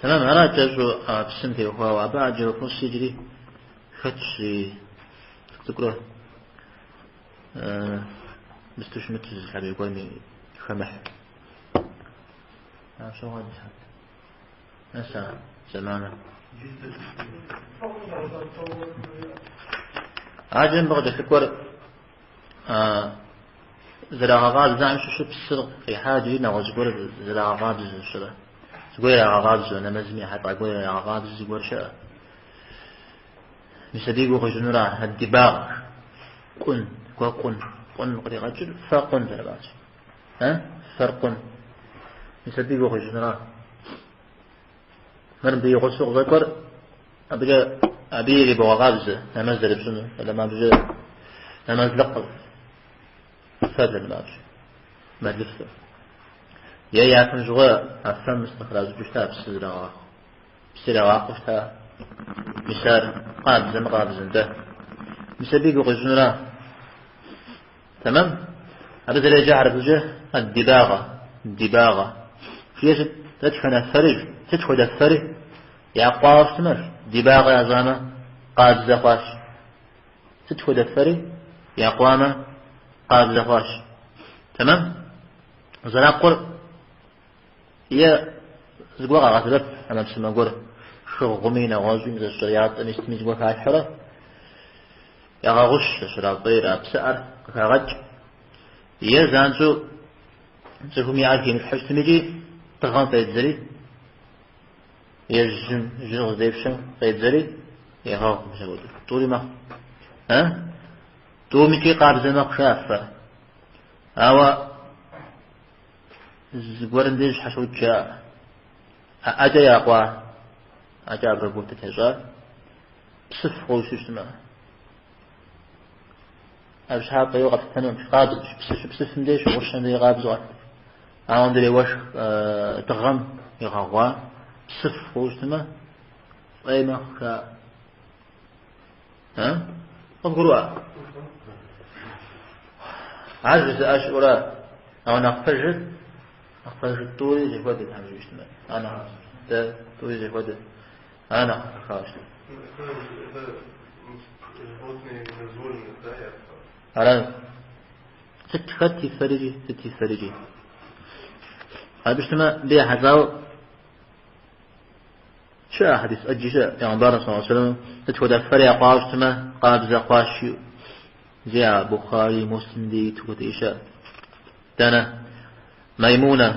Тэмэм, ара кӏэщӏу псым теухуауэ, абы аджэ вопрос иджыри хэтщ и цӏыкӏурэ мысту щымыту зы лъабжьэ гуэрми хэмыхь. Нэса зэманыр. Аджэм мыбы къыкӏэлъыкӏуэр зэрагъэкъабзэхэм щыщу псыр къихьа иджыри нэгъуэщӏ зыгуэр зэрагъэкъабзэ щырэ. Зыгуэр ирагъэкъабзэу, нэмэзым ехьэлӏа гуэр ирагъэкъабзэ зыгуэр щыӏэ. Мис абы и гугъу къищӏынура ад-дибагъ, къун, гуэ къун, къун къригъэкӏыр фэ къун зэрыбащ. Фэр къун. Мис абы и гугъу къищӏынура. Мыр мыбы и гъусэу къыщӏэкӏуэр абыкӏэ абы ирибогъэкъабзэ нэмэз зэрыпщӏыну, фэлэмэ абыкӏэ нэмэзлыкъыр фэ зэрымащ, мэлыфэ. Е япэм щыгъуэ а фэм къыхращӏыкӏыу щыта псы зэрагъахъуэ. Псы ирагъахъуэу щыта. Мис ар къабзэ мыкъабзэ нтӏэ. Мис абы и гугъу къищӏынура. Тэмэм? Абы зэреджэ хьэрыпыжьэ ад-дибагъэ, дибагъэ. Жиӏэ сыт, дэтхэнэ фэри, сыт хуэдэ фэри якъуауэ щытмэ, дибагъэ ящӏамэ, къабзэ хъуащ. Сыт хуэдэ фэри якъуамэ, къабзэ хъуащ. Тэмэм? Зэракъур е зыгуэр къагъэсэбэп ӏэмэпсымэ гуэр, шыгъуми, нэгъуэщӏми, зэщӏэ ятӏэми, сытми зыгуэр халъхьэурэ, ягъэгъущ зэщырафӏейр, а псыӏэр къыхагъэкӏ. Е занщӏэу цӏыхум и ӏэр химылъхьэу щытми икӏи дыгъэм фӏедзэри, е жьым, жьыр къыздепщэм фӏедзэри, егъэгъу мис апхуэдэу. Тӏури мэхъу. А? Тӏумикӏи къабзэ мэхъу жаӏэ фэр. Ауэ зыгуэрым деж щхьэщокӏ жаӏэ. А ӏэкӏэ якъуа, ӏэкӏэ обработать ящӏар псыф хъууэ щытмэ. Абы щхьа фӏейуэ къэплъытэнукъым, къабзэщ. Псы щыпсыфым деж, гъущэм деж къабзэу къалъытэ. Ауэ мыдрей уэшх дыгъэм игъэгъуа псыф хъууэ щытмэ, фӏей мэхъу жаӏэ. А? Къывгурыӏуа? Ар жызыӏэ щыӏэурэ, ауэ нэхъ пэжыр, нэхъ пэжыр тӏури зэхуэдэ тхьэм жиӏэу щытмэ. Ар нэхъ, дэ тӏури зэхуэдэ. Ар нэхъ хэхауэ щытмэ. Ара? Сыт хэт и фэрикӏи, сыт и фэрикӏи. Абы щытмэ, абы ехьэлӏауэ щыӏэ хьэдис ӏэджи щыӏэ, Пейгъэмбарым саллаллаху алейхи вассалам сыт хуэдэ фэри якъуауэ щытмэ, къабзэ хъуащ жиӏэу. Зи а Бухари, Муслим дей иту хуэдэ щыӏэ. Дэнэ? Маймунэ,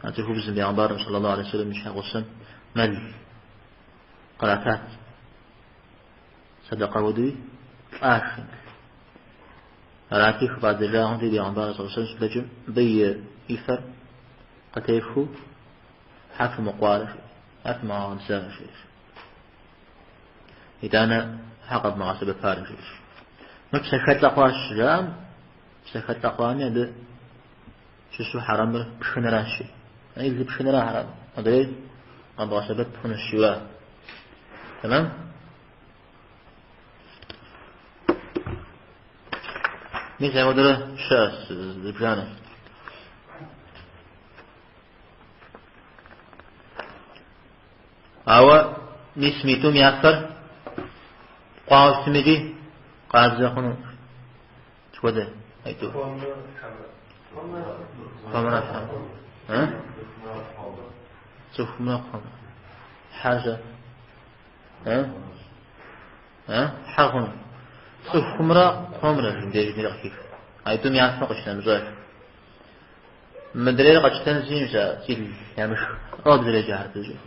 а цӏыхубзым Пейгъэмбарым саллаллаху алейхи вассалам и щхьэгъусэм мэл къратат. Сэдэкъэ хуэдэуи лӏащ. Арати, хыфӏадзэжа хъунти, Пейгъэмбарыр саллаллаху алейхи вассалам щыблэкӏым, абы и фэр къытехыу Хьэ фымыкъуарэ, хьэ фымыгъэкъэбзарэ, жиӏэщ. Итӏанэ хьэ къэвмыгъэсэбэпарэ, жиӏэщ. Мыр псэхэлӏэ хъуащ жаӏэм, псэхэлӏэ хъуами абы щыщу хьэрэмыр пшхыныращ. И лы пшхыныра хьэрэм, адрей къэбгъэсэбэп хъунущ жиӏэура. Тэмэм? Мис апхуэдэрэ щыӏэщ зыбжанэ. Ауэ мис митӏум я фэр къуауэ щытым икӏи къабзэ хъуну. Схуэдэ айтӏу. Кхъуэмрэ хьэмрэ. А? Цӏыхумрэ кхъуэмрэ. Хьэр-щэ? А? А? Хьэр хъуну. Цӏыхумрэ кхъуэмрэ жын деж къыхих. Айтӏум я фэ къыщынэмыщӏащ. Мыдрейр къэтщтэнщи, мис а зил ямышх. Абы зэреджэ хьэрыпыжьыр.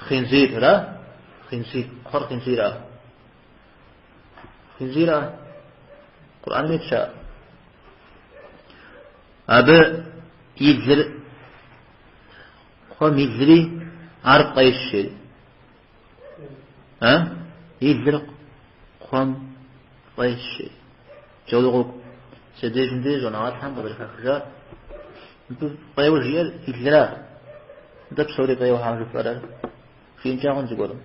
Хъинзир, ара? Хъинзир, кхъуэр хъинзира? Хъинзира? Къурӏэным итщ ар. Абы и лыр, кхъуэм и лри ар фӏейщ, жери. А? И лыр кхъуэм фӏейщ, жери. Джаури къокӏу. Си дежым деж щӏэныгъэлӏхэм къызэрыхахыжар. Мыбы фӏейуэ жиӏэр и лыра. Нтӏэ псори фӏейуэ хьэм жыпӏэрэ? Жиӏэнкӏэ хъун зыгуэрым.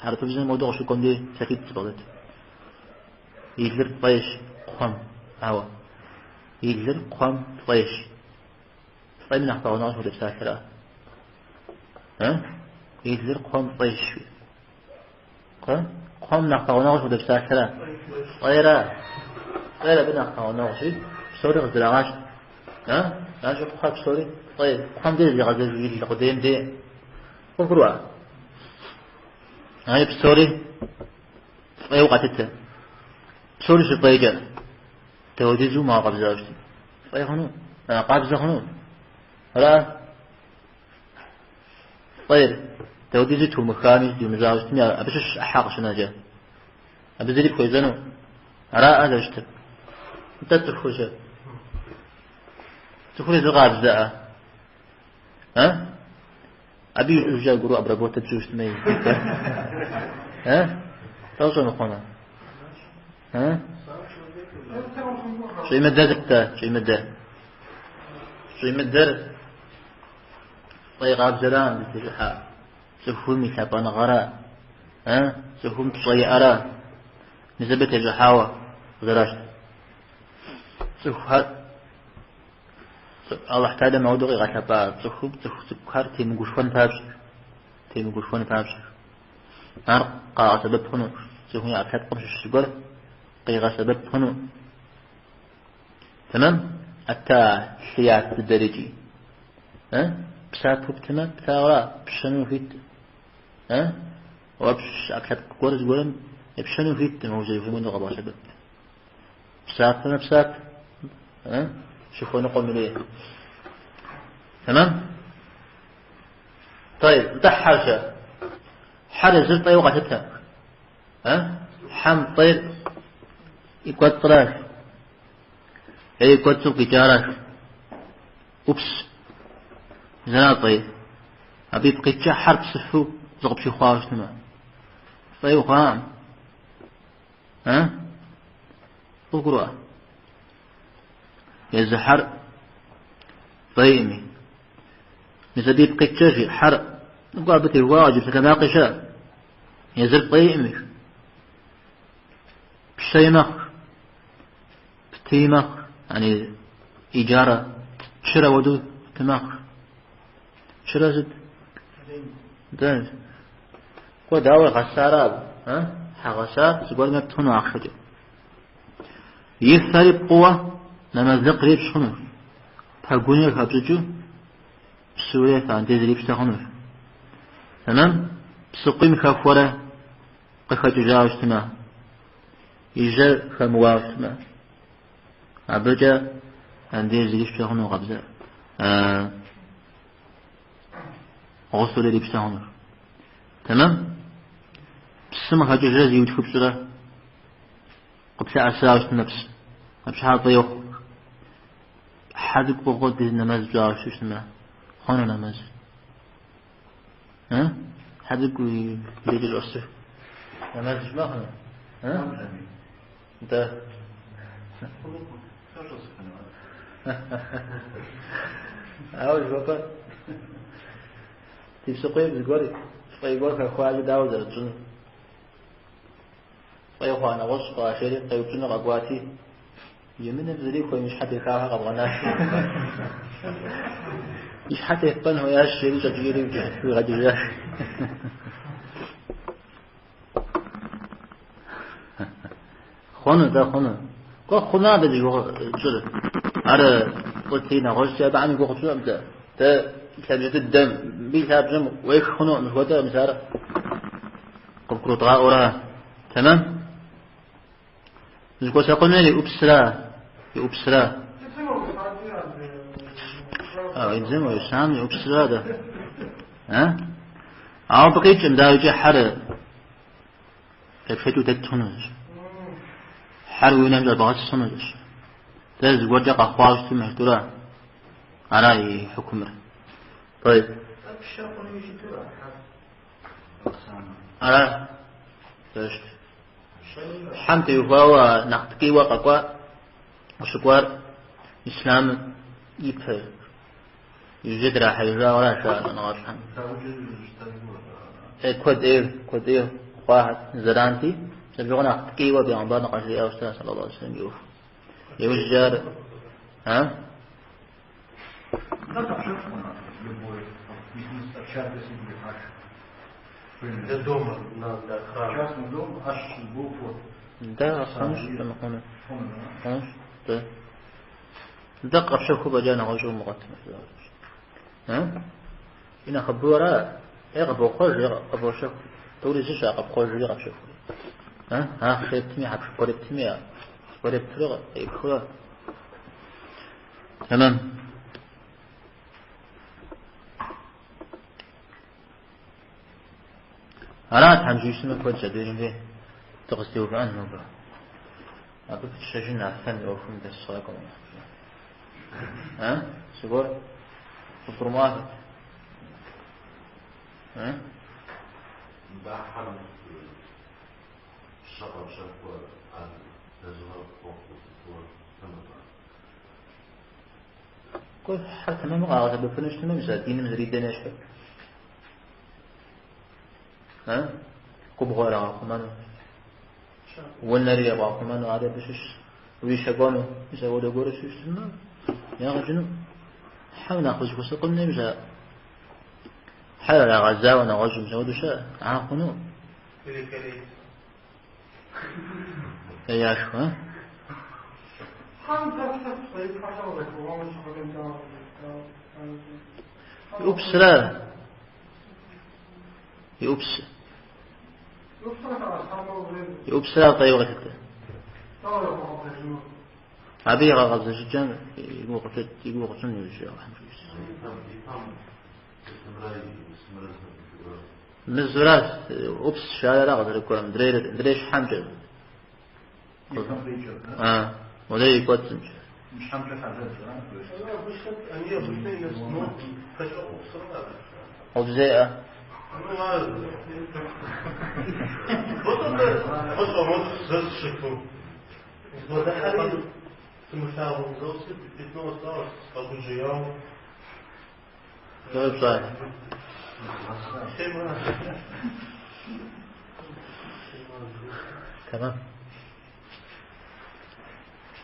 Хьэрыпыбзэм модэ къыщыкӏуэм дей псалъитӏ зыбгъэдэт. И лыр фӏейщ кхъуэм, ауэ. И лыр кхъуэм фӏейщ. Фӏейм нэхъ пэгъунэгъущ хуэдэ псалъэра. И лыр кхъуэм фӏейщ. Кхъуэм нэхъ пэгъунэгъущ хуэдэ псалъэра. Фӏейра. Фӏейр абы нэхъ пэгъунэгъущи, псори къыздрагъащт. Аращи, кхъуэ псори фӏей. Кхъуэм дей зигъэзэжу ил къудейм дей. Къывгурыӏуа? Ари псори фӏейуэ къалъытэ. Псори щыфӏейкӏэ, дауэдизу мыгъэкъэбзауэ щытын. Фӏей хъуну, къабзэ хъуну. Ара? Фӏейр, дауэдизу тумыхами, зумыщӏауэ щытми, абы щыщ ӏыхьэ къыщынэкӏэ. Абы зыри пхуещӏэну. Араӏэ зэрыщытыр. Нтӏэ цӏыхур-щэ? Цӏыхур езыр къабзэӏэ? А? Абы ищӏыжкӏэ гуру обработать пщӏыу щытмэ, а? Тӏэу щӏэмыхъуну? А? Щӏимыдэр сыт-тӏэ? Щӏимыдэр. Щӏимыдэр фӏей къабзэра зытещӏыхьа цӏыхум и лъапӏэныгъэра, а? Цӏыхум пщӏэ иӏэра? Мис абы тещӏыхьауэ къызэращт. Цӏыхухэр Алыхь Тэхьэлам ауэдэу къигъэлъэпӏа цӏыхум цӏыху цӏыкӏухэр темыгушхуэн папщӏэ. Темыгушхуэн папщӏэ. Ар къагъэсэбэп хъуну, цӏыхум и ӏэпкълъэпкъым щыщ зыгуэр къигъэсэбэп хъуну. Тэмэм? Хьэтта лъы ят дыдэр икӏи. Псапэу птымэ, птауэра, пщэну хуит. Уэ пщыщ ӏэпкълъэпкъ гуэр зыгуэрым епщэну хуиткъым, уэ узэрыхуейм хуэдэу къэбгъэсэбэп. Псапэмэ псап, щыхуэныкъуэм ирей. Тэмэм? طيب, нтӏэ хьэр-щэ? Хьэр езыр фӏейуэ къалъытэ. Хьэм фӏейр и кӏуэцӏращ. Е и кӏуэцӏым къикӏаращ. ӏупс. Зэра фӏей. Абы ипкъ иткӏэ хьэр псыфу зыкъыпщихъуауэ щытмэ. Фӏей хъуакъым. А? Къывгурыӏуа? Езы хьэр фӏейми. Мис абы ипкъ иткӏэ жи хьэр, ныкӏуэ абы теухуауэ иджы псалъэмакъи щыӏэ. Езыр фӏейми. Пщэи мэхъу. Птыи мэхъу. Яни иджарэ чырэ хуэдэу пты мэхъу. Чырэ сыт? Дэ. Кӏуэ дауэ гъэсара абы? А? Хьэ гъэсар зыгуэрым епт хъуну ахъшэкӏэ. И фэри пкъыуэ нэмэзлыкъри пщӏ хъунущ. Пэгуныр хэпщӏыкӏыу псы урефэ, андез ирипщтэ хъунущ. Тэмэм? Псыкъуийм хэхуэрэ къыхэкӏыжауэ щытмэ, и жьэр хэмыуауэ щытмэ, абыкӏэ андез ирипщтэ хъуну къабзэ. Гъусл ирипщтэ хъунущ. Тэмэм? Псым хэкӏыжрэ зиутхыпщӏрэ къыплъэӏэсауэ щытмэ псы. Абы щхьа фӏей хъу. Хьэ цӏыкӏу пӏыгъыу нэмэз пщӏауэ щытмэ, хъуну нэмэз. Хьэ цӏыкӏу и щӏэсыр. Нэмэз пщӏымэ хъуну? Нтӏэ. Ауэ жыхуэпӏэр ди псыкъуийм зыгуэр фӏей гуэр хэхуакӏэ дауэ зэрытщӏынур? Фӏей хъуа нэгъуэщӏ къашэри къеупщӏыну къэкӏуати, емынэм зэрихуэ и щхьэ техахэр къэбгъэнащ. И щхьэ тефпӏэн хуеящ, жери щӏэкӏыжри уигъэкӏыжащ. Хъуну, дэ хъуну. Кӏуэ хъуна дэ зи гугъу тщӏыр. Ар фӏыти нэгъуэщӏти абыхэм и гугъу тщӏыркъым дэ. Дэ лъабжьэ дыдэм, мыбы и лъабжьэм уех хъунукъым жыхуэтӏэр, мис ар къыбгурыдгъаӏуэра. Тэмэм? Зыхуэсакъынур и ӏупсра, и ӏупсра. А, и бзэм уесам и ӏупсра дэ. А? Ауэ абы къикӏым, дауикӏи хьэр къепшэкӏыу дэт хъунущ. Хьэр уи унэм щӏэбгъэс хъунущ. Дэ зыгуэркӏэ къэхъуауэ щытмэ, жытӏэурэ, ара и хьукумыр. طيب. Ара? Пэжт. Хьэм теухуауэ нэхъ ткӏийуэ къэкӏуа, къыщыкӏуар ислъамым ипэ. Иужькӏэ драхьеижауэ аращ а щӏэныгъэлӏхэм. Куэд ӏей, куэд ӏей хъуахэр зэранти, зэбжьыгъуэ нэхъ ткӏийуэ бегъымбарым къажриӏауэ щыта, саллаллаху алейхи вассалам, и ӏуэху. Иужькӏэ ар, а? Да, къэпщэху хъуна, любой, овчарка себе аш. Для дома, для храма. Частный дом, аж был вот. Да, хъунщ, мыхъуну. Хъуну, да? Хъунщ, да. Дэ къэпщэху фӏэкӏа нэгъуэщӏу умыгъуэтмэ. А? И нэхъыбэу ара? Е къыбохъуэж, е къыбощэху. Тӏури зыщ, а къэпхъуэжри къэпщэхури. А? Ахъшэ ептми, хьэпшып гуэр ептми, зыгуэр ептурэ къеӏыпхыурэ. Тэмэм. Арат Тхьэм жиӏэмэ куэд щӏэдейм де дыкъызэтеувыӏэн нобэ. Абы пытщэжын а фэм и ӏуэхум дэсгъакӏуэм. А? Зыгуэр къыбгурымыӏуахэт. А? Бахьэм щэ къэпщэхуэ ар лэжьыгъэ хуэхъуу сытуэ тэмэмэ. Куэд хьэр тэмэму къагъэсэбэпыну щытмэ, мис а диным зэридэм ещхьу. А? Губгъуэ ирагъэхъумэну. Унэри ебгъэхъумэну, ари абы щыщ. Уищэкӏуэну, мис апхуэдэ гуэру щытмэ, ягъэкӏыну. Хьэм нэхъ узыхуэсакъын мис а хьэр ирагъэзауэ нэгъуэщӏым, мис апхуэдэу щыӏэ, ар хъуну. Или корейцы. Яшх, а? И ӏупсыра? И ӏупс. И ӏупсыра фӏейуэ къэлъытэ. Абы и гъэкъэбзэжыкӏэм и гугъу къытщӏын иужькӏэ Алыхьым жиӏэщ. Мызуращ, ӏупс жаӏэра къызэрыкӏуэр, мыдрейр щхьэмкӏэ. И пэм къикӏыр, да? А, мыдрей и кӏуэцӏымкӏэ. Щхьэмкӏэ хьэлэл, да? Они обычно именно Къыбжеӏэ. Ну, ладно. Вот это, вот вот зэсщыху. Бгъэдыхьэри сымылъагъуу зэуси пятно осталось, къэгужьеяуэ. Дауэ пщӏа? Семь раз. Тэмэм.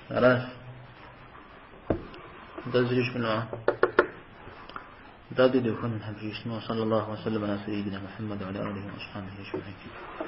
Аращ. Дэ зыри жыпӏэну. Дэ ди духын Тхьэм жиӏэщтмэ, صلى الله وسلم على سيدنا محمد وعلى آله وأصحابه أجمعين.